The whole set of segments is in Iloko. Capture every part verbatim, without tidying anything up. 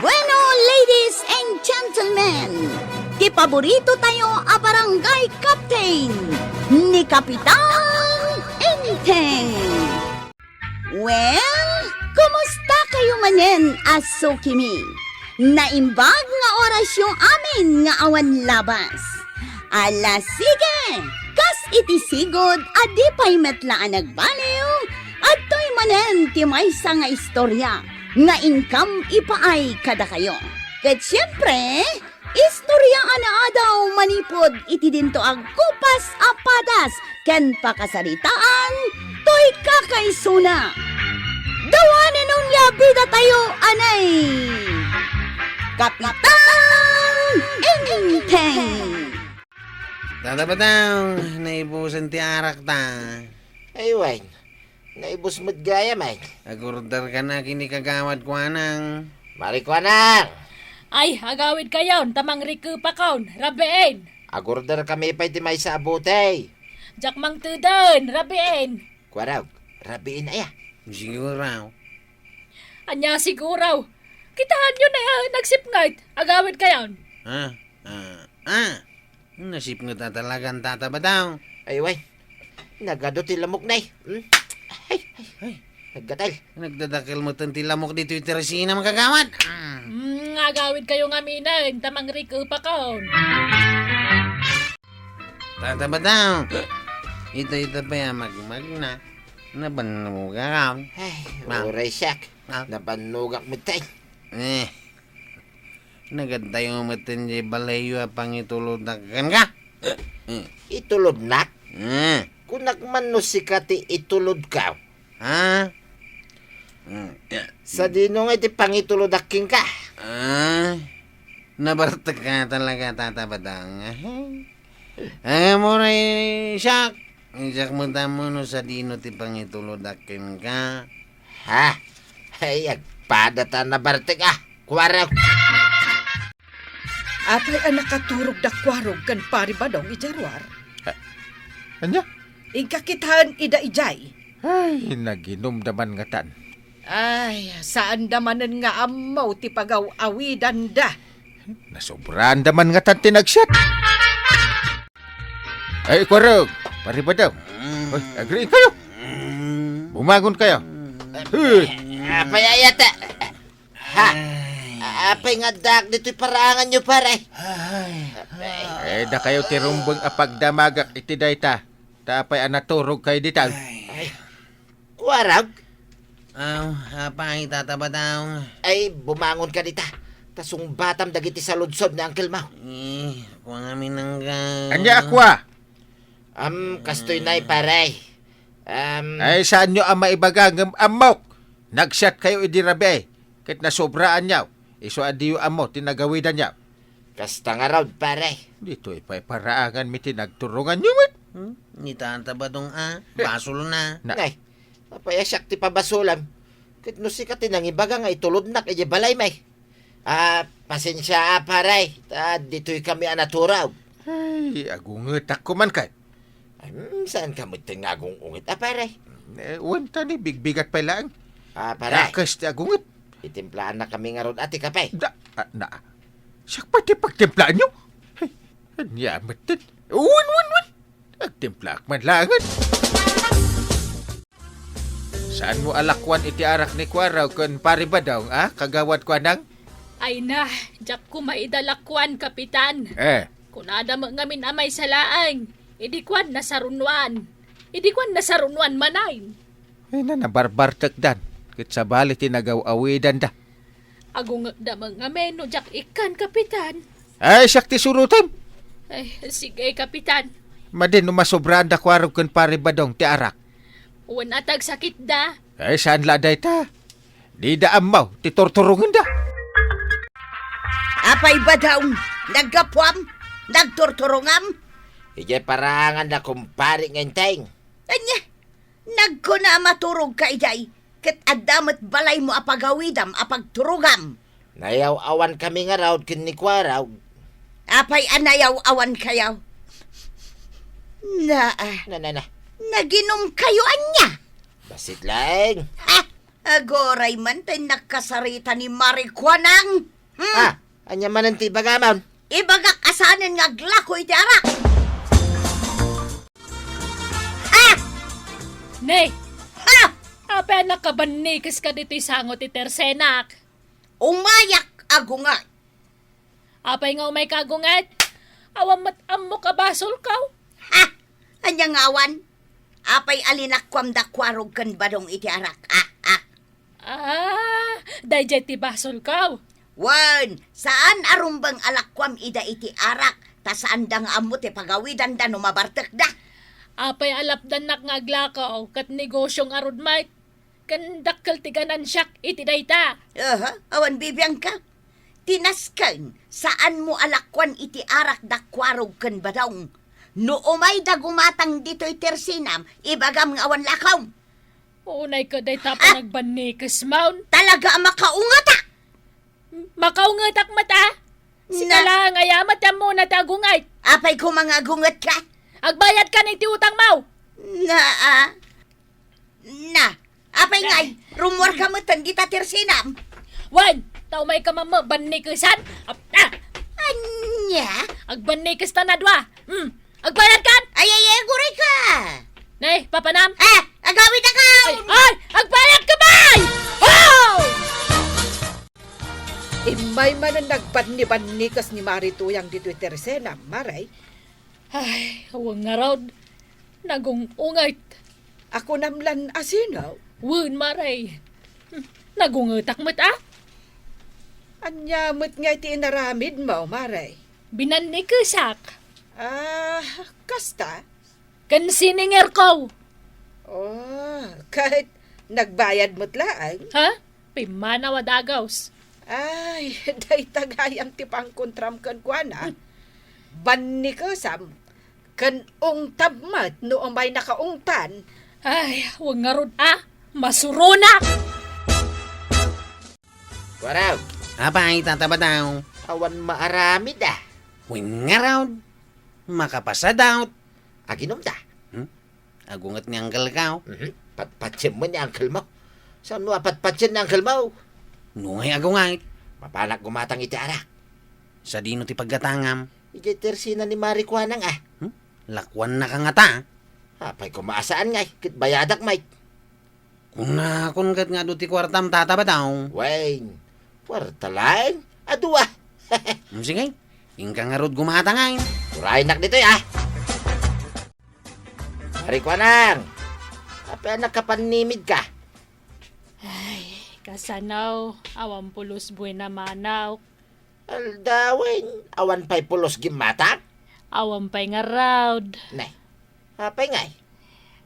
Bueno, ladies and gentlemen, ti paborito tayo a barangay captain, ni Kapitan Enteng. Well, kumusta kayo manen a sukimi? Naimbag nga orasyo amin nga awan labas. Ala, sige! Kas iti sigud a di pay met la a nagbaliw, adtoy manen ti maysa nga istorya nga inkam ipaay kadakayo. Ket siempre, istorya a naadaw manipud iti dinto a gupas a padas ken pakasaritaan toy kakaisuna. Dawanen on nga bida tayo, anay! Kapitan Enteng! Tata Batang, naibusan ti arak ta. Ay, wen. Naibus met gayam, ay. Agorder ka na ken ni Kagawad Kuanang. Mari Kuanang! Ay, agawid kayon, ta mangrikepakon, rabiin. Agorder kami pay ti maysa a botey. Diak mangteden, rabiin. Kuarog, rabiin aya. Siguro. Ania siguro? Kitaenyo na, eh, nagsipnget. Agawid kayon. Ha? Ah, ah. Nasipnget a talaga, Tata Batang. Ay, way. Nagadu ti lamok, nay. Hmm? Ay, ay. Ay. Naggatal. Nagdadakkel metten ti lamok ditoy ti resina, mga kagawad. Mm. Mm, agawid kayo nga minen, ta mangrikepakon. Tata Batang. Ita, ita pay a magmagna. Nabannogak. Ay, ah. Uray siak. Ah. Nabannogak metten. Eh. Nagadayo metten diay balayyo a pangitulodak kenka. Eh. Itulodnak? Eh. Kunak man no sika ti itulodko. Ha? Mm. Sadino nga iti pangitulodak kenka? Ah, nabartek ka talaga, Tata Batang. Ay, ammom, uray siak. Siak met ammo no sadino ti pangitulodak kenka. Ha? Ay, agpada ta nabartek, ah. Kuarog. Apay a nakaturog da Kuarog ken Pari Badong idiay ruar? Ah, ania? Inka kitaen ida idiay. Ay, naginumda man ngatan. Ay, saanda manen nga ammo ti pagaw-awidanda. Nasobraanda man ngatan ti nagsiat. Ay, Kuarog, Pari Badong. Ay, agriing kayo. Bumangon kayo. Hey! Apay aya ta? Ha? Ay. Apay nga addaak ditoy paraanganyo, pare? Ay. Eh, dakayo ti rumbeng a pagdamagak iti dayta. Ta apay a naturog kayo dita? Ay. Ay. Kuarog? Aw, apay, Tata Batang? Ay, bumangon ka dita. Ta sungbatam dagiti saludsod ni Uncle Mau. Eh, kua ngamin nangga. Ania a kua? Am, kastoy nay, pare. Am, ay, saanyo a maibaga ngem ammok. Nagsiat kayo idi rabii, ket nasobraanyo. Isu a diyo ammo ti nagawidanyo. Kasta ngarud, pare. Ditoy pay paraanganmi ti nagturonganyo met. Hmm? Ni Tata Badong a, basol na. Na- Nay, apay a siak ti pabasolam? Ket no sika ti nangibaga nga itulodnak idiay balaymi. Ah, pasensia, a, pare. Ta ditoy kami a naturog. Ay, agungetak koma kay. Ay, mm, saan ka met nga agung-unget, a, pare? Eh, wen ta ni bigbigat pay laeng. A, pare. Dakes ti agunget. Itimplaanna kami ngarud a ti kape. Da, ah, na, siak pay ti pagtimplaanyo? Ay, ania met ten? Wen, wen, wen. Agtimplaak man laengen. Saanmo a lakuan iti arak ni Kuarog ken Pari Badong, a, Kagawad Kuanang? Ay na, diak koma ida lakuan, Kapitan. Eh. Kunada met ngamin a maysa laeng. Idi kuan, nasarunoan. Idi kuan, nasarunoan manen. Ay na, nabarbartekdan. Ket sabali ti nagaw-awidanda. Agungekda met ngamin no diak ikkan, Kapitan. Ay, siak ti surotem. Ay, sige, Kapitan. Madi no masobraanda Kuarog ken Pari Badong ti arak. Wen a ta agsakitda. Ay, saan la dayta? Dida ammo ti turturongenda. Apay, Badong, naggapuam? Nagturturongam? Idiay paraangan da, kumpare nga Enteng. Ania? Nagkuna a maturog ka idiay, ket adda met balaymo a pagawidam a pagturogam. Nayaw-awan kami ngarud ken ni Kuarog. Apay a nayaw-awan kayo? Na, ah, Na, na, na. Naginom kayo ania? Bassit laeng. Ha? Aguray man tay nakasarita ni Mari Kuanang. Hmm? Ah, ania manen ti ibagamon? Ibagak a saanen nga aglako iti arak. Ha? Ne! Ha? Apay a nakabannikes ka ditoy sango ti tersenak? Umayak, agunget. Apay nga umayka, agunget? Awan met ammok a basolkaw. Ha? Ania nga awan? Apay a linakuam da Kuarog ken Badong iti arak? Ah, ah. Ah, daydiay ti basolkaw. Wen, saan a rumbeng a lakuam ida iti arak, ta saanda nga ammo ti pagawidanda no mabartekda. Apay a lapdannak nga aglako ket negosio ngarud met? Ken dakkel ti ganansiak iti dayta. Aha, awan bibiangka. Ti nasken, saanmo a lakuan iti arak da Kuarog ken Badong. No umayda gumatang ditoy tersenam, ibagam nga awan lakom. Unay ket dayta panagbannikesmon. Talaga a makaungetak! Makaungetak met a? Sika laeng aya met ti ammona ti agunget. Apay koma nga agungetka? Agbayadka iti utangmo. Na, ah? Na, apay ngay, rummuarka metten dita tersenam? Wen, ta umayka mammo bannikesan. Ap-, ah! Ania? Agbannikes ta nga dua. Hmm, agbayadkan? Ay, ay, ay, aguray ka! Nay, papanam? Eh, agawid ako! Ay, ay, agbayadka, bay! Oh! Immay manen nagbannibannikes ni Mari Tuyang ditoy tersenam, Mari. Ay, awan ngarud. Nagung-unget. Akunam lan a sino? Wen, Mari. Hmm, nagungetak met a? Ania met ngay ti inaramidmo, Mari? Binannikesak. Ah, kasta? Ken siningerko. Oh, ket nagbayad met laeng? Ha? Pimmanaw a dagus. Ay, dayta gayam ti pankontram kenkuana. Bannikesam, ken ungtab met no umaynaka ungtan. Ay, wen ngarud a, masuronak! Kuarog. Apay, Tata Badong? Awan maaramid a. Wen ngarud, makapasadaw. Aginumda? Hmm? Agunget ni angkelko. Mhm. Patpatsem met ni angkelmo. Saanmo a patpatsem ni angkelmo? No ngay agunget? Mapanak gumatang iti arak. Sadino ti paggatangam? Idiay tersena ni Mari Kuanang a. Hmm? Lakuannaka ngata? Apay koma a saan ngay, ket bayadak met. Kunakon ket nga adu ti kuartam, Tata Badong. Wen, kuarta laeng? Adu a. Hmm, sige. Inka ngarud gumatang ngay. Urayennak ditoy a. Mari Kuanang, apay a nakapannimidka? Ay, kasano, awan pulos buena manok. Aldawen, awan pay pulos gimmatak? Awan pay ngarud. Ne, apay ngay?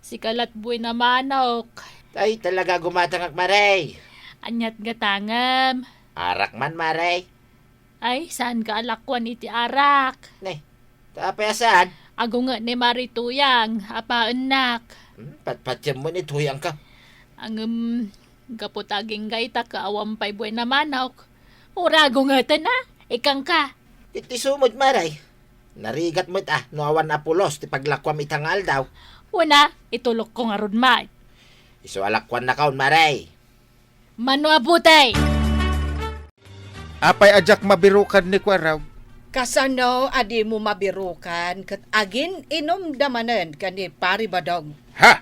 Sika lat buena manok. Ay, talaga gumatangak, Mari. Aniat gatangem? Arak man, Mari. Ay, saanka a lakuan iti arak? Ne, ta apay a saan? Agunget ni Mari Tuyang, apaennak. Hmm, patpatsem met ni Tuyangko. Ngem, gapu ta agingga ita ket awan pay buena manok. Uray agungeten a, ikkanka. Ket isu met, Mari. Narigat met a, no awan a pulos ti paglakuam ita nga aldaw. Wen a, itulokko ngarud met. Isu a lakuannakon, Mari. Mano a buteng? Apay a diak mabirukan ni Kuarog? Kasano a dimo mabirukan ket agin-inumda manen ken ni Pari Badong? Ha?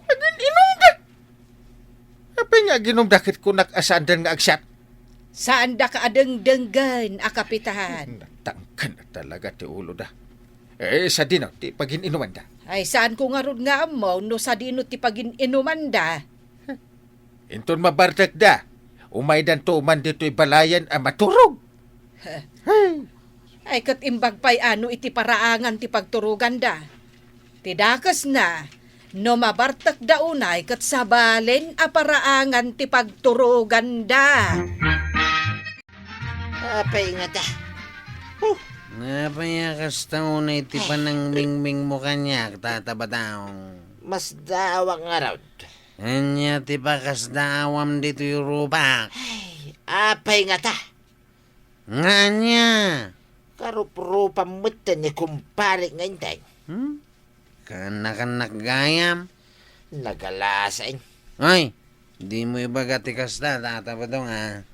Agin-inumda? Apay nga agin-inumda ket kunak a saandan nga agsiat? Saandaka a dengdenggen a kapitan. Natangken a talaga ti uloda. Eh, sadino ti pagin-inumanda? Ay, saanko ngarud nga ammo no sadino ti pagin-inumanda. Inton mabartekda, umaydanto man ditoy balayen a maturog. Heh. Ay, ket imbag pay a no iti paraangan ti pagturoganda. Ti dakesna, no mabartekda unay ket sabalen a paraangan ti pagturoganda. Apay ngata? Huh! Apay a kasta unay ti panangmingmingmo kaniak, Tata Badong? Masdaawak ngarud. Ania ti pakasdaawam ditoy rupak? Ay, apay ngata? Nga ania? Karuprupam metten ni kumpare nga Enteng. Hmm? Kanak-kanak gayam? Nagalasaen. Ay, Dimo ibaga ti kasta, Tata Badong, a.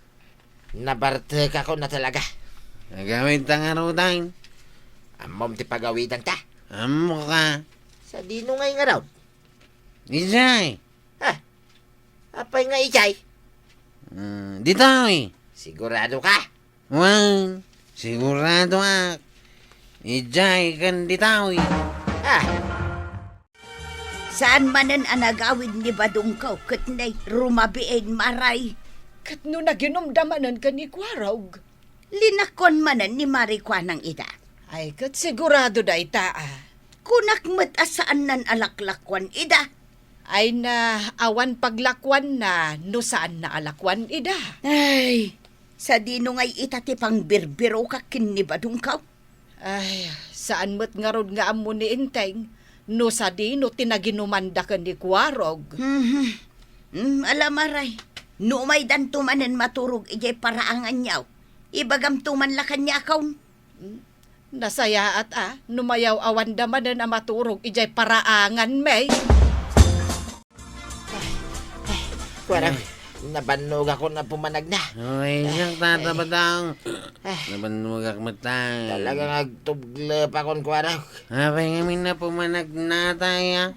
Nabartekakon a talaga. Agawidta ngaruden. Ammom ti pagawidanta? Ammoka. Sadino ngay ngarud? Idiay. Ha? Apay nga idiay? Mm, ditoy. Siguradoka? Wen, siguradoak. Idiay ken ditoy. Ah. Saan manen a nagawid ni Badongko ket nay rumabiin, Maray? Ket no naginumda manen ken ni Kuarog? Linakuan manen ni Maray Kuanang ida. Ay, ket sigurado dayta, a. Kunak met a saannan a laklakuan ida. Ay na, awan paglakuanna no saanna a lakuan ida. Ay, sadino ngay ita ti pangbirbirokak ken ni Badongko? Ay, saan met ngarud nga ammo ni Enteng no sadino ti naginumanda ken ni Kuarog. Mhm. Mm, ala, Maray, no umaydanto manen maturog idiay paraanganyo, ibagamto man la kaniakon. Nasayaat a, no mayaw-awanda manen a maturog idiay paraanganmi. Ay, ay, Kuarog, nabannogakon a pumanagna. Ay, siak, Tata Badong. Ay. Nabannogak met, tay. Talagang agtublepakon, Kuarog. Apay ngamin a pumanagna, tay, a?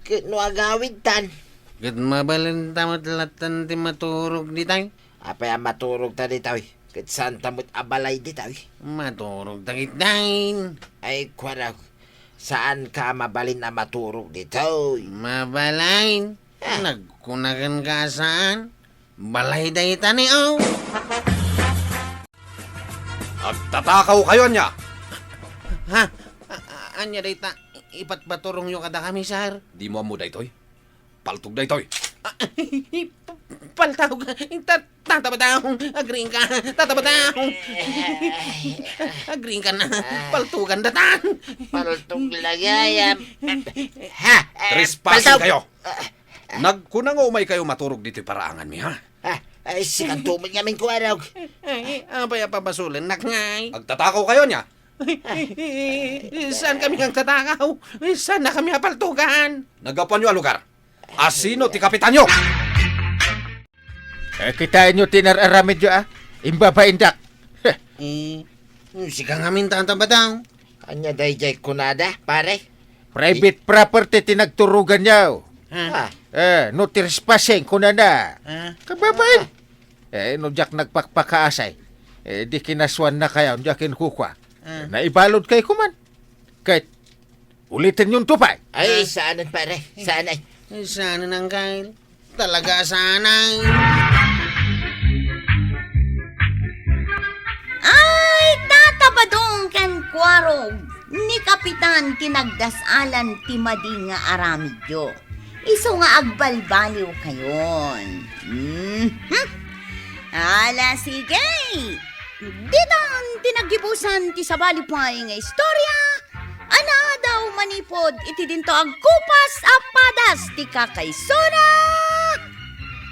Ket no agawidtan? Ket mabalenta met latta ti maturog ditoy. Apay a maturogta ditoy? Ket saanta met a balay ditoy? Maturogta ketdin. Ay, Kuarog, saanka a mabalin a maturog ditoy? Mabalin? Ah. Nagkunakanka a saan? Balay dayta ni, o. Agtatakaw kayo, ania? Ha? A-, a-, ania dayta? Ipatpaturongyo kadakami, sir. Dimo ammo daytoy? Paltog daytoy. Ah, paltog. Ta-, Tata Badong, agriingka. Tata Badong. Agriingka na. Paltogan datan. Paltog la gayam. Ha? Trespassing kayo. Nagkuna nga umay kayo maturog ditoy paraanganmi, ha? Ah, ay, sikanto met ngamin, Kuarog. Ay, apay a pabasulennak ngay? Agtatakaw kayo, ania? Saankaming agtatakaw? Saannakami a paltogan? Naggapuanyo a lugar? Asino ti kapitanyo? Eh, kitaenyo ti inar-aramidyo, a. Imbabaindak. Heh. Eh, sika ngamin, Tata Badong. Ania daydiay kunada, pare? Private property ti nagturoganyo. Ah. Ah. Eh, no trespassing, kunana. Ah. Kababain. Eh, no diak nagpakpakaasay, eh, di kinasuannakayo, diak inkukua. Ah. Naibaludkayo koman. Ket, ulitenyon to pay. Ay, ah, saanen, pare. Saanen. Ay, saanen, Angkel. Talaga, saanen. Ay, Tata Badong ken Kuarog, ni Kapitan ti nagdas-alan ti madi nga aramidyo. Isu nga agbalbaliwkayon. Mhm. Ala, sige. Ditan ti naggibusan ti sabali pay nga istorya a naadaw manipud iti dinto agkupas a padas ti kakaisuna.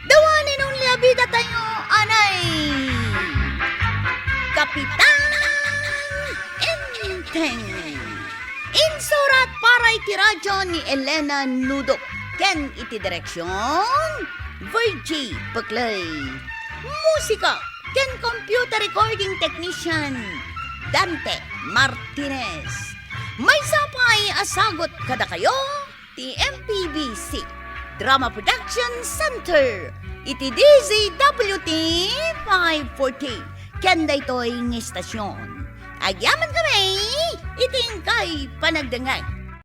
The one and only a bidatayo, anay, Kapitan Enteng. Insurat para iti radyo ni Elena Nudok ken iti direksion, Virgie Peclay. Musika ken computer recording technician, Dante Martinez. Maysa pay a sagut kadakayo ti M P B C Drama Production Center iti D Z W T five forty ken daytoy nga istasyon. Agyamankami iti inkay panagdengngeg.